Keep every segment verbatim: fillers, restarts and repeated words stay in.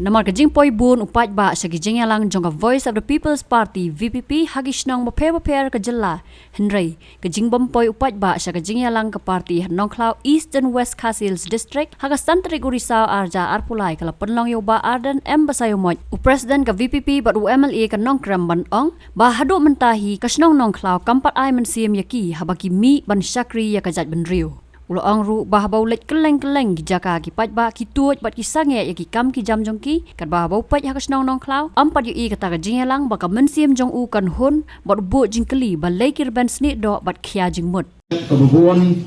Namar ka jingpoi bun u paidbah sha ki jingïalang jong ka Voice of the People's Party, V P P, ha ki shnong bapher bapher ka jylla. Hynrei ka jingbym poi u paidbah sha ka jingïalang ka party ha Nongkhlaw East and West Khasi Hills District ha ka san tarik u Risaw arhajar arphew lai ka la pynlong ïa u Bah Ardent M Basaiawmoit, u President ka V P P bad u M L A ka Nongkrem, ban ong ba haduh mynta hi ka shnong Nongkhlaw kam pat ai mynsiem ïa ki haba ki mih ban shakri ïa ka jaitbynriew. U la ong ruh ba haba u leit kylleng kylleng ki jaka, ki paidbah ki tuid bad ki sangeh ïa ki kam ki jam jong ki, katba haba u peit ha ka shnong Nongkhlaw, ym pat ïohi kata ka jingïalang ba ka mynsiem jong u kan hun bad u buh jingkylli balei ki rben snieh doh bad khia jingmut. Kaba bun,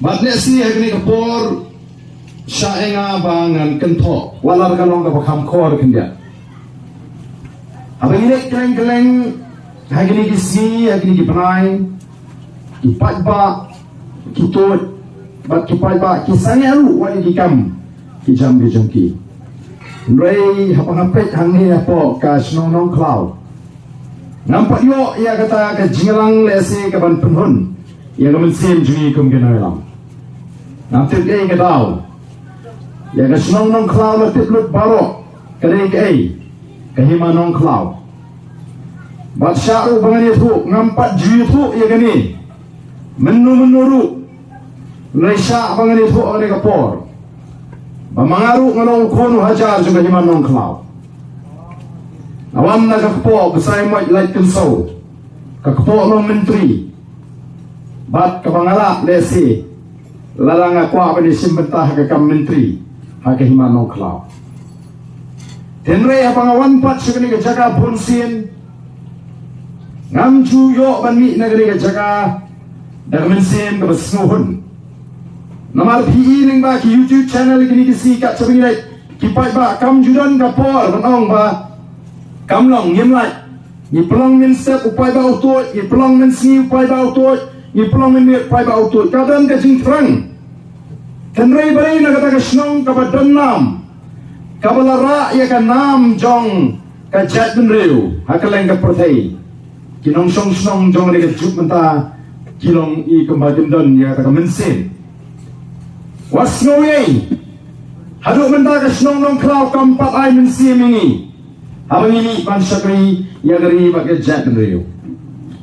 bad lehse ha kane ka por, shah ïa nga ba ngan kynthoh wat la ka long kaba kham khor khyndiat. Haba ngi leit kylleng kylleng ha kine ki sngi, ha kine ki bnai, ki paidbah ki tuid bad ki paidbah ki sangeh ruh wat ïa ki kam ki jam ki jong ki. Hynrei haba nga peit hangne hapoh ka shnong Nongkhlaw, ngam pat ïoh ïa kata ka jingïalang lehse ka ban pynhun ïa ka mynsiem jong ngi kum ki nongïalam. Ngam tip ei ka daw, ïa ka shnong Nongkhlaw la tip lut baroh ka dei kaei ka Hima Nongkhlaw. Bad shah ruh ba ngan ïathuh, ngam pat ju ïathuh ïa kane mynno mynno ruh. Hynrei shah ba ngan ïathuh ha kane ka por ba ma nga ruh nga long u khun u hajar jong ka Hima Nongkhlaw. Nga wan na ka kpoh Basaiawmoit Laitkynsew, ka kpoh long myntri. Bad kaba nga lah lehse lada nga kwah ban ïashim bynta ha ka kam myntri ha ka Hima Nongkhlaw. Hynrei haba nga wan pat sha kane ka jaka bunsien, ngam ju ïoh ban mih na kane ka jaka da ka mynsiem kaba sngewhun. Namar phi i lyngba ki YouTube channel kine ki sngi kat shaba ngi leit, ki paidbah kam ju don ka por ban ong ba kam long, ngim lait. Ngi pynlong mynstep u paidbah u tuid, ngi pynlong mynsngi u paidbah u tuid, ngi pynlong mynmiet u paidbah u tuid. Ka don ka jingthrang. Hynrei balei na kata ka shnong kaba don nam, kaba la rah ïa ka nam jong ka jaitbynriew ha kylleng ka pyrthei, ki nongshong shnong jong kane ka juk mynta ki long i kumba kim don ïa kata ka mynsiem. Wat sngew ei, haduh mynta ka shnong Nongkhlaw kam pat ai mynsiem ïa ngi haba ngi mih ban shakri ïa ka ri bad ka jaitbynriew.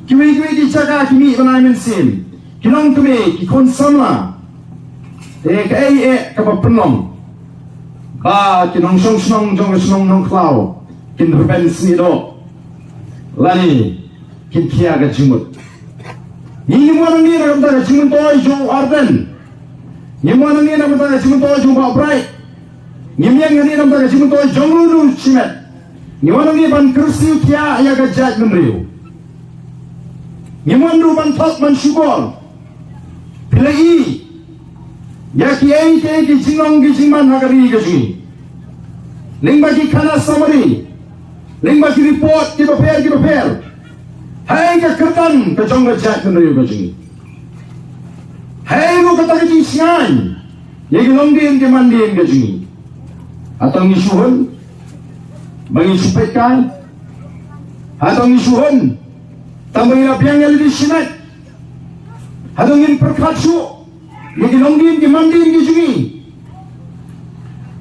Kiwei kiwei ki jaka ki mih ban ai mynsiem, ki nongkmie, ki khun samla. Te kaei eh kaba pynlong ba ki nongshong shnong jong ka shnong Nongkhlaw kin rben snieh doh lane kin khia ka jingmut? Ngi ngim wan hangne na ka bynta ka jingmyntoi jong u Ardent. Ngim wan hangne na ka bynta ka jingmyntoi jong u Bah Bright. Ngim ïeng hangne na ka bynta ka jingmyntoi jong uno uno u shimet. Ngi wan hangne ban kyrsiew thiah ïa ka jaitbynriew. Ngim wan ruh ban thok ban shukor. Phi la i ïa kiei kiei ki jinglong ki jingman ha ka ri ka jong ngi, lyngba ki khana summary, lyngba ki report kiba pher kiba pher. Haei ka kyrdan ka jong ka jaitbynriew ka jong ngi? Haei ruh kata ka jingshngaiñ ïa ki longdien ki mandien ka jong ngi? Hato ngi shu hun ba ngi shu peit kai? Hato ngi shu hun tang ba ngi la biang ïa lade shimet? Hato ngin pyrkhat shuh ïa ki longdien ki mandien ki jong ngi?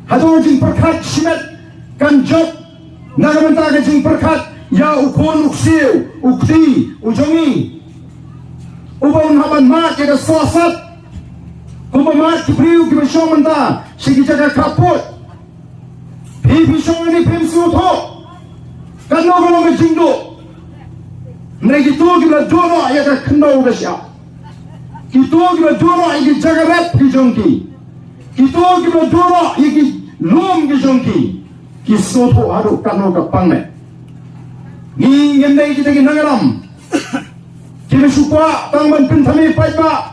Hato ka jingpyrkhat shimet kan jop na ka bynta ka jingpyrkhat ïa u khun u ksiew u kti u jong ngi, uba un hap ban mad ïa ka sohsat kumba mad ki briew kiba shong mynta sha ki jaka khappud? Phi, phi shong hangne phim sngewthuh katno ka long ka jingduh. Hynrei kito kiba la duh noh ïa ka khyndew ka shyiap, kito kiba la duh noh ïa ki jaka rep ki jong ki, kito kiba la duh noh ïa ki lum ki jong ki, ki sngewthuh haduh katno ka pang ne. Ngi ngim dei kita ki nongïalam kiba shu kwah tang ban pynthame paidbah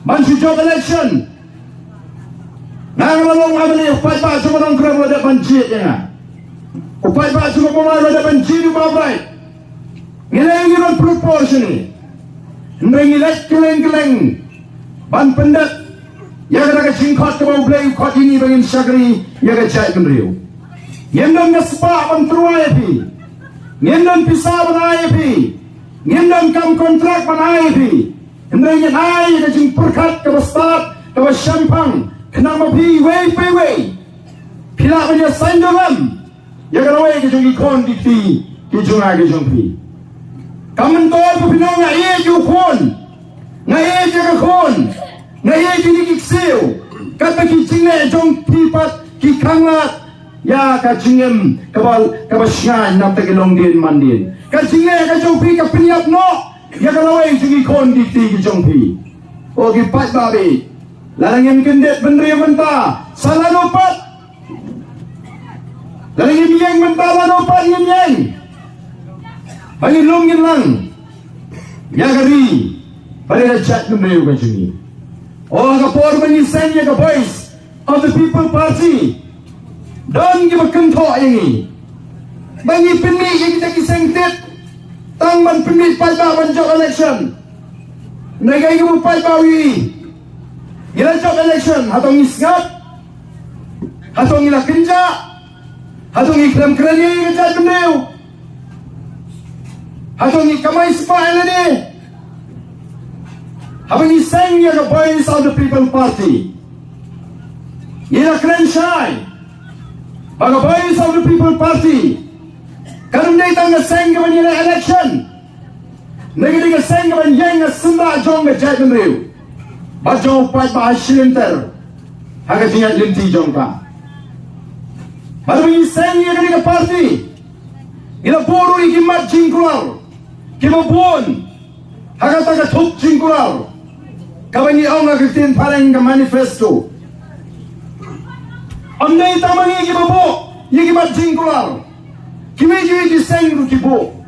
ban shu jop election. Nga nga la long M L A, u paidbah jong ka Nongkrem u la dep ban jied ïa nga. U paidbah jong ka Bamrai u la dep ban jied ïa u Bah Bright. Ngi leh ngi don pynlut por shane. Hynrei ngi leit kylleng kylleng ban pyndep ïa kata ka jingkhot kaba U Blei u khot ïa ngi ba ngin shakri ïa ka jaitbynriew. Ngim don ka spah ban tyrwa ïa phi. Ngim don pisa ban ai ïa phi. Ngim don kam kontrak ban ai ïa phi. Hynrei ngin ai ïa ka jingpyrkhat kaba stad kaba shemphang khnang ba phi iwei pa iwei Phi lah ban ïa saiñ jong lem ïa ka lawei ka jong ki khun ki kti ki jong nga ki jong phi. Ka myntoi ba phi ong nga ïeit ïa u khun, nga ïeit ïa ka khun, nga ïeit ïa ki ksiew. Katba ki jingleh jong phi pat ki khanglad ïa ka jingim kaba, kaba shngaiñ na bynta ki longdien mandien. Ka jingleh ka jong phi ka pynïap noh ïa ka lawei jong ki khun ki kti ki jong phi. Ko ki paidbah, lada ngim kyndit bynriew mynta sa lano pat, lada ngim ïeng mynta lano pat ngin ïeng. Ba ngin lum ngin lang ïa ka ri bad ïa ka jaitbynriew ka jong ngi. O, ha ka por ba ngi seng ïa ka Voice of the People Party, don kiba kynthoh ïa ngi ba ngi pynmih ïa kita ki seng tit tang ban pynmih paidbah ban jop election. Ngi, ngi, ngi paidbah, ngi la jop election, hato ngi sngap? Hato ngi la kynjah? Hato ngi khlem kren ïa ka jaitbynriew? Hato ngi kamai spah ïa lade? Haba ngi seng ïa ka Voice of the People Party, ngi la kren shai ba ka Voice of the People Party kam dei tang ka seng kaba ngi leh election. Ngi dei ka seng kaba ïeng ha syndah jong ka jaitbynriew bad jong u paidbah shilynter ha ka jingïaid lynti jong ka. Bad ba ngi seng ïa kane ka party, ngi la buh ruh ïa ki mat jingkular kiba bun ha kata ka thup jingkular kaba ngi ong ha ka ktien phareng ka manifesto. Ym dei tang ma ngi kiba buh ïa ki mat jingkular, kiwei kiwei ki seng ruh ki buh.